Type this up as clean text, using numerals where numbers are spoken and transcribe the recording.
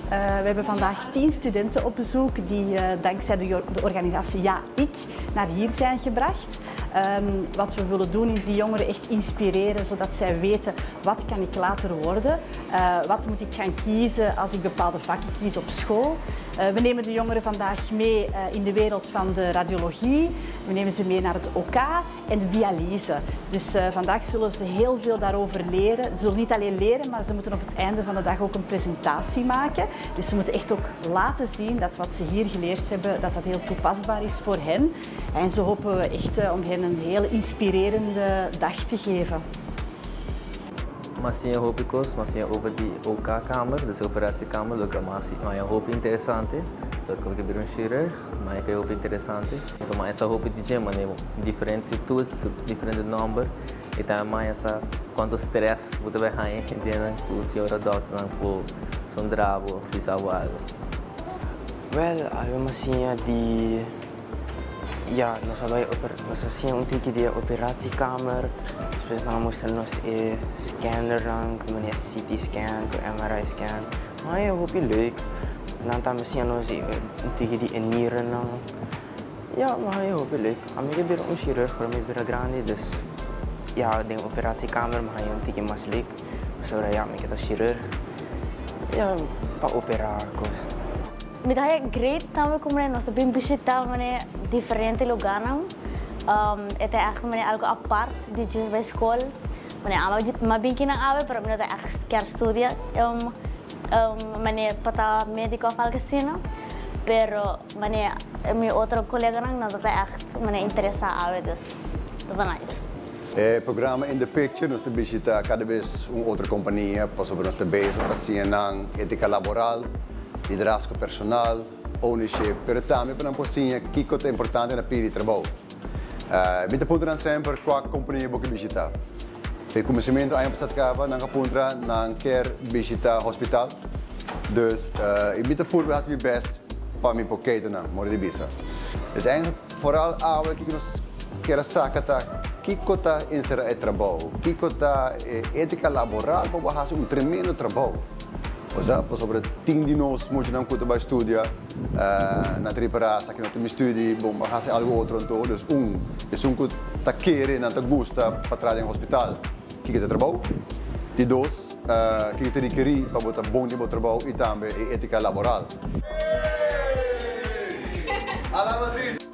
We hebben vandaag 10 studenten op bezoek die dankzij de organisatie Ja Ik naar hier zijn gebracht. Wat we willen doen, is die jongeren echt inspireren, zodat zij weten: wat kan ik later worden? Wat moet ik gaan kiezen als ik bepaalde vakken kies op school? We nemen de jongeren vandaag mee in de wereld van de radiologie. We nemen ze mee naar het OK en de dialyse. Dus vandaag zullen ze heel veel daarover leren. Ze zullen niet alleen leren, maar ze moeten op het einde van de dag ook een presentatie maken. Dus ze moeten echt ook laten zien dat wat ze hier geleerd hebben, dat dat heel toepasbaar is voor hen. En zo hopen we echt om hen een heel inspirerende dag te geven. M'a siña hopi kos, m'a siña over di OK-kamer, dus operatiekamer, loke m'a siña hopi interesante. Dus ku mi un chirurg, ma e hopi interesante. Anto m'a siña hopi di gym, diferente tools, diferente number. I tambe m'a siña kuantu stress bo ta bai haña ku tin ora dòkter por zundra bo, bisa algu. Well, algo m'a siña di, ja, nos a bai nos a siña un tiki di operatiekamer. Despues nan a mustra nos e scanner nan, manera CT scan, ku MRI scan. Maar ja, hopi leuk. Nan tambe siña nos un tiki di nieren nan. Ja, maar ja, hopi leuk. Ami ke bira un chirurg, pero mi bira grandi, dus ja, den operatiekamer, m'a haña un tiki mas leuk. So ja, mi ke ta chirurg. Ja, pa operá kos. Mi ta great tambe ku nos bin bishitá diferente lugá. E ta echt algu apart di just bai skol. Manera m'a bin akinan awe, pero mi no ta echt ke studia manera pa ta médiko òf algu asina. Pero manera mi otro koleganan no ta echt manera interesá awe, dus ta nice. E programa In the Picture, nos ta bishitá kada bes un otro kompania pa sobre nos bezig pa étika laboral, liderazgo personal, ownership, pero tambe pa nan siña kiko ta importante na pida di trabou. Mi ta puntra semper kua kompania bo ke bishitá. E kuminsamentu aña pasá kaba, nan a puntra nan ke bishitá hospital. Dus mi ta purba hasi mi best pa mi por nan, mori di bisa. Dus eigenlijk vooral awe ku nos ke saka ta kiko ta enserá e trabou, kiko ta étika laboral pa hasi un tremendo trabou. Osea, pasobra tin di nos mucha nan ku ta bai studia, nan ta ripará esaki no ta mi studie, bon, bai hasi algu otro anto, dus esun ku ta kere, nan ta gusta pa traha den hospital, kiko ta trabou. Di dos, kiko ta rekerí pa bo ta bon den bo trabou i tambe étika laboral. Hala Madrid!